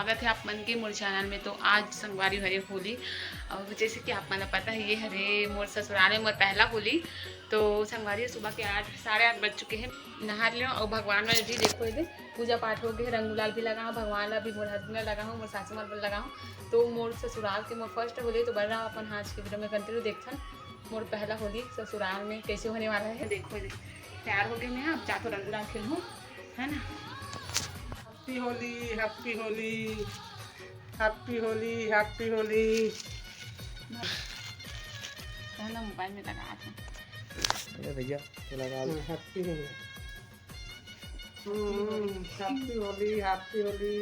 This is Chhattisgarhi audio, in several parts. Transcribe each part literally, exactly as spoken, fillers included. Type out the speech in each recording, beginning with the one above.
स्वागत हे आप मन के मोर चैनल में। तो आज संगवारी हरे होली, अउ जैसे कि आप मन ला पता हे, ये हरे मोर ससुराल में मोर पहला होली। तो संगवारी, सुबह के आठ, साढ़े आठ बज चुके हे। नहा लियो अउ भगवान ला भी देखो, एदे पूजा पाठ हो गए, रंग गुलाल भी लगा हूँ, भगवान ला भी, मोर हस्बैंड ला लगा हूँ, मोर सासू माँ ला लगा हूँ। तो मोर ससुराल के मोर फर्स्ट होली, तो बन रहा अपन आज के वीडियो में कंटिन्यू देखथन मोर पहला होली ससुराल में कैसे होने वाला है। देखो, एदे तैयार हो गए मैं, अब जाथो रंग गुलाल खेलहूँ, है ना। Happy Holi, Happy Holi, Happy Holi, Happy Holi। कहना मोबाइल में लगा था। अरे भैया, तो लगा लो। हाँ, Happy Holi। हम्म, Happy Holi, Happy Holi।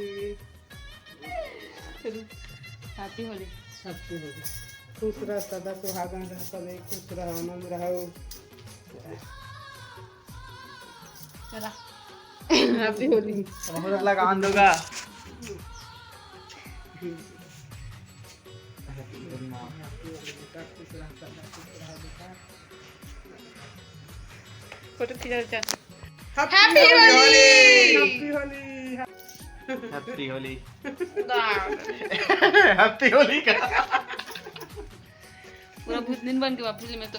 Happy Holi। Happy Holi। खुश रह, सदा सुहागन रह, सदा खुश रह, आनंद रहो। चला। Happy Holi। हम लोग लगान दोगा। फोटो खींचा, चल। Happy Holi। Happy Holi। Happy Holi। Happy Holi का। पूरा भूतनी बन के वापस में तो।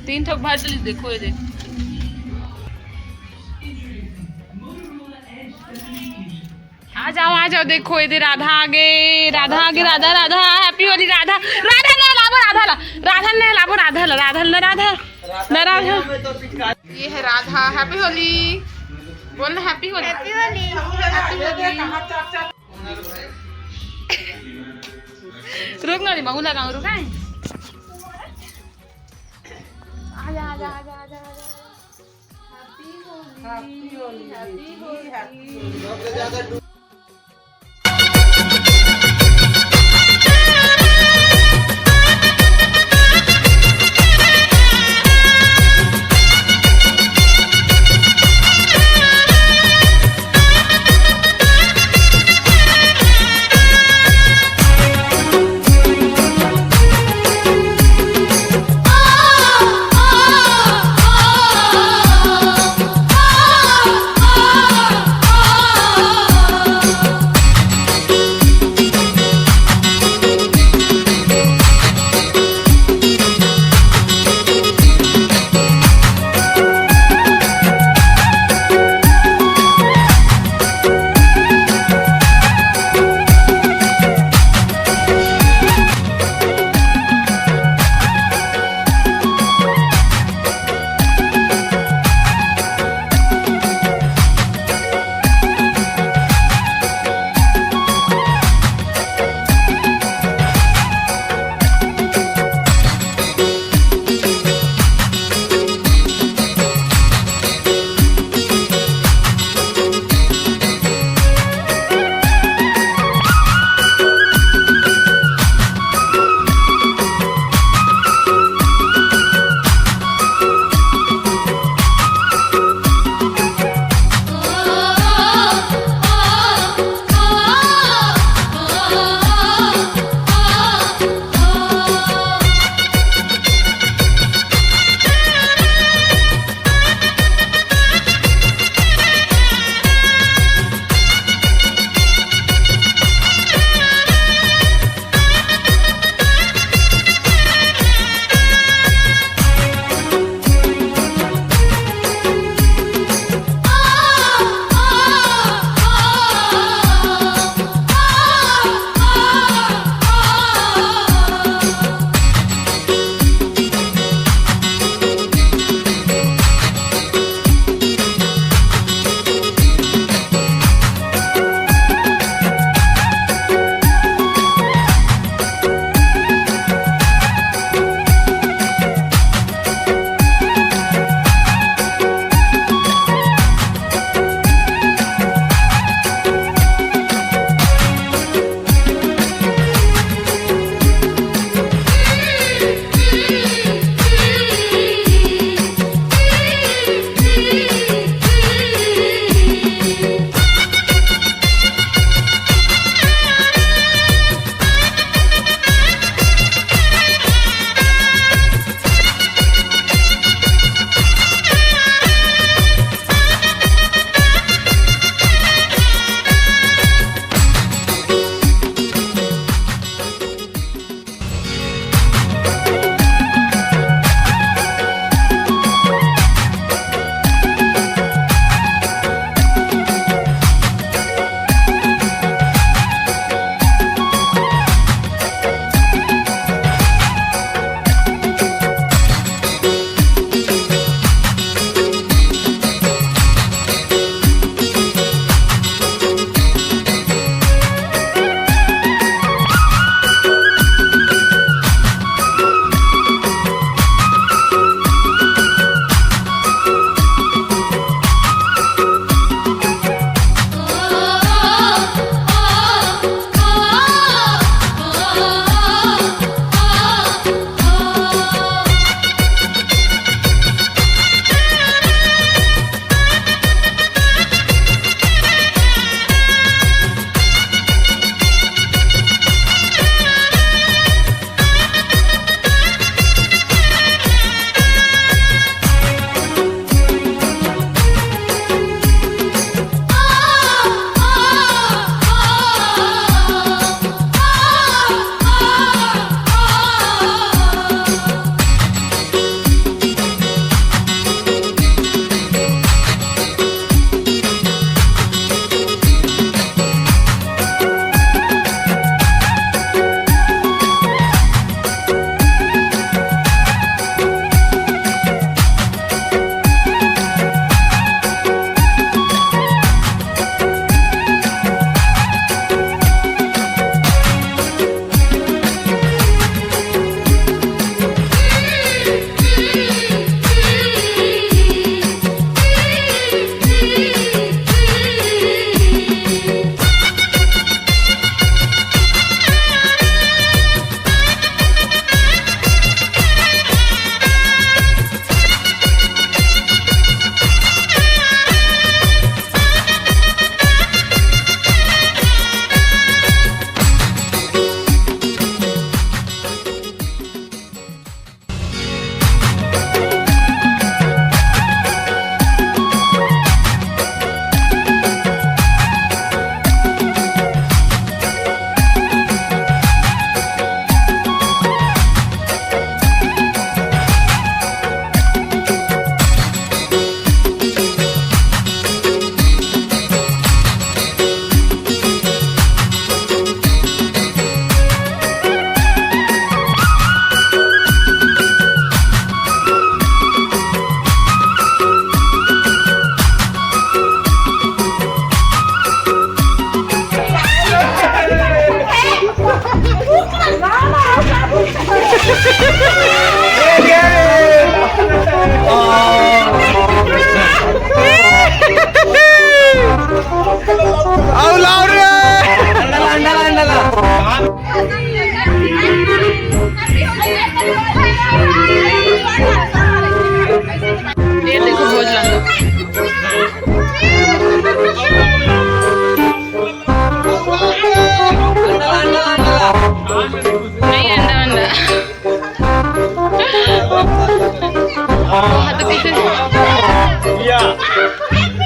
तीन ठोक भात डली, देखो ये दे। आ जाओ, आ जाओ, देखो ये दे, राधा आ गे, राधा आ गे, राधा, राधा, Happy Holi, राधा, राधा नहलाबो, राधा ला, राधा नहलाबो, राधा ला, राधा ला, राधा, ना राधा। ये है राधा, Happy Holi। बोल ना, Happy Holi। Happy Holi। Happy Holi। रुक ना रे, महू लगाऊं, रुक, आए। आजा, आजा, आजा, आजा, आजा। Happy Holi, Happy Holi, Happy Holi।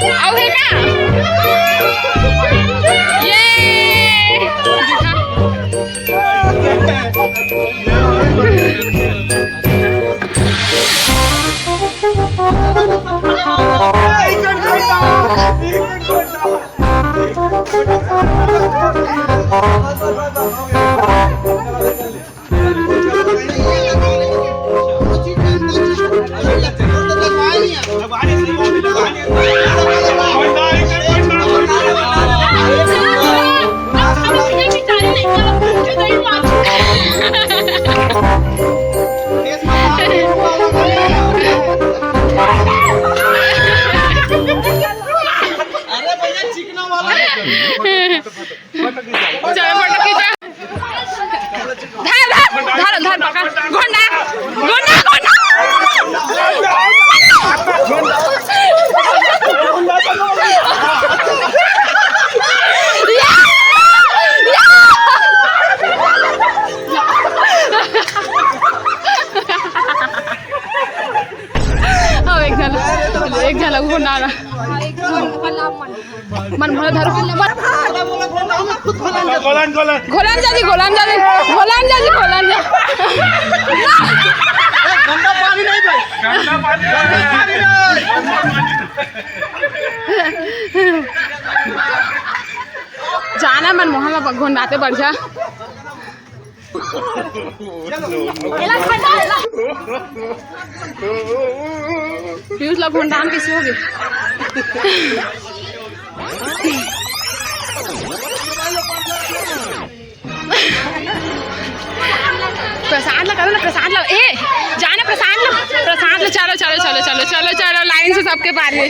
अउ हे का? ये! अरे भैया, चिकना वाला। चलो, फोटो खींचो। धर, धर, धर, धर, पकड़। घोंडा, घोंडा, घोंडा। या, या। अब एक झलक, एक झलक घोंडा आ रहा। मन भर धर। गोलन, गोलन। गोलन जा जी, गोलन जा जी, गोलन जा जी, गोलन जा। गंदा पानी नहीं भाई। गंदा पानी नहीं। जाना मन मोहन ला घोंडाते बढ़िया। पीयूष ला घोंडान कइसे होगे? प्रसाद ला करो ना, प्रसाद ला। ए, जाना प्रसाद ला, प्रसाद ला। चलो, चलो, चलो, चलो, चलो, चलो, लाइन से सबके बारी।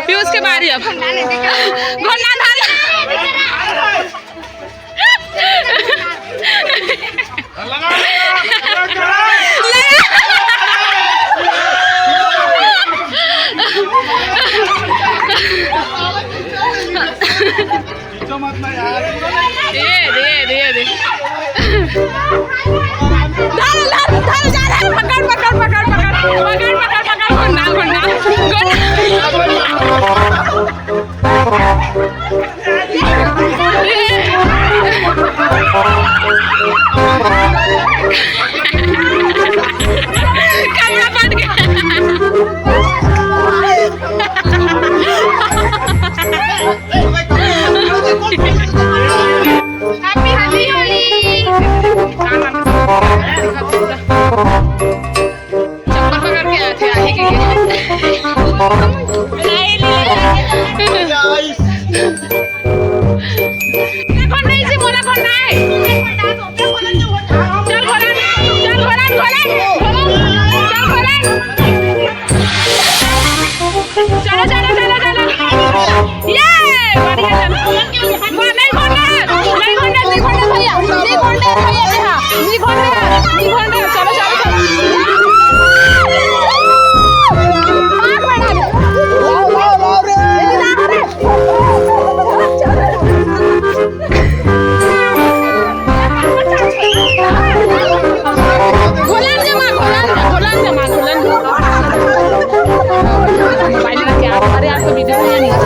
पीयूष के बारी अब। घोंडा धान। दे, दे, दे, दे। धर, धर, धर, जा, धर, पकड़, पकड़, पकड़, पकड़, पकड़, पकड़, पकड़, घोंडा, घोंडा, घोंडा। कपड़ा फट गया। Happy Holi! चप्पल पकड़ के आए थे, आही के लिए। नहीं, नहीं। कौन नहीं से बोला, कौन नहीं? चल घोड़ा, चल घोड़ा, घोड़ा, चल घोड़ा। चलो, चलो, चलो, चलो। ये, बढ़िया, चलो। वाह, नहीं घोड़ा, नहीं घोड़ा, नहीं घोड़ा भैया, नहीं घोड़ा भैया, हाँ, नहीं घोड़ा, नहीं घोड़ा, चलो, चलो, चलो। मार पड़ा। घोलन जमा, घोलन, घोलन जमा, घोलन जमा। मोबाइल में क्या? अरे, आपको वीडियो बनानी है।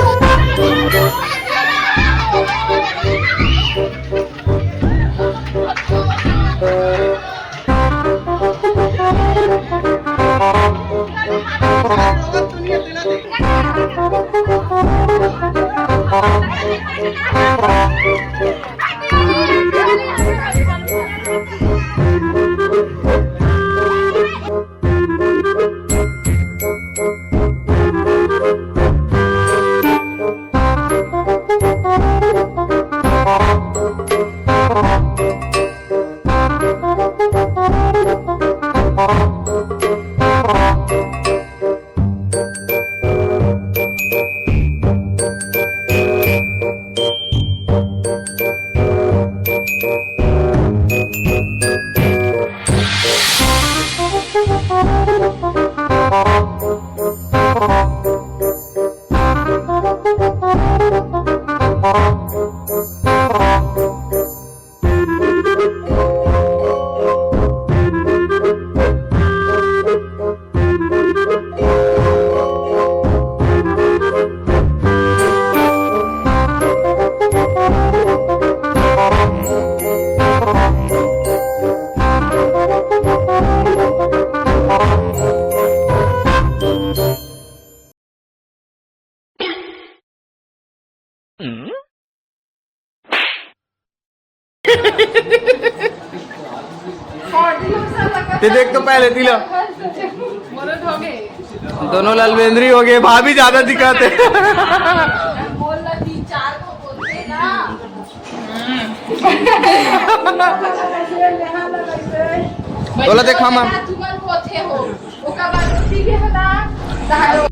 ते देख तो पहले तिला। दोनों ललबेंदरी हो गए, भाभी ज्यादा दिखाते। बोला देख हम।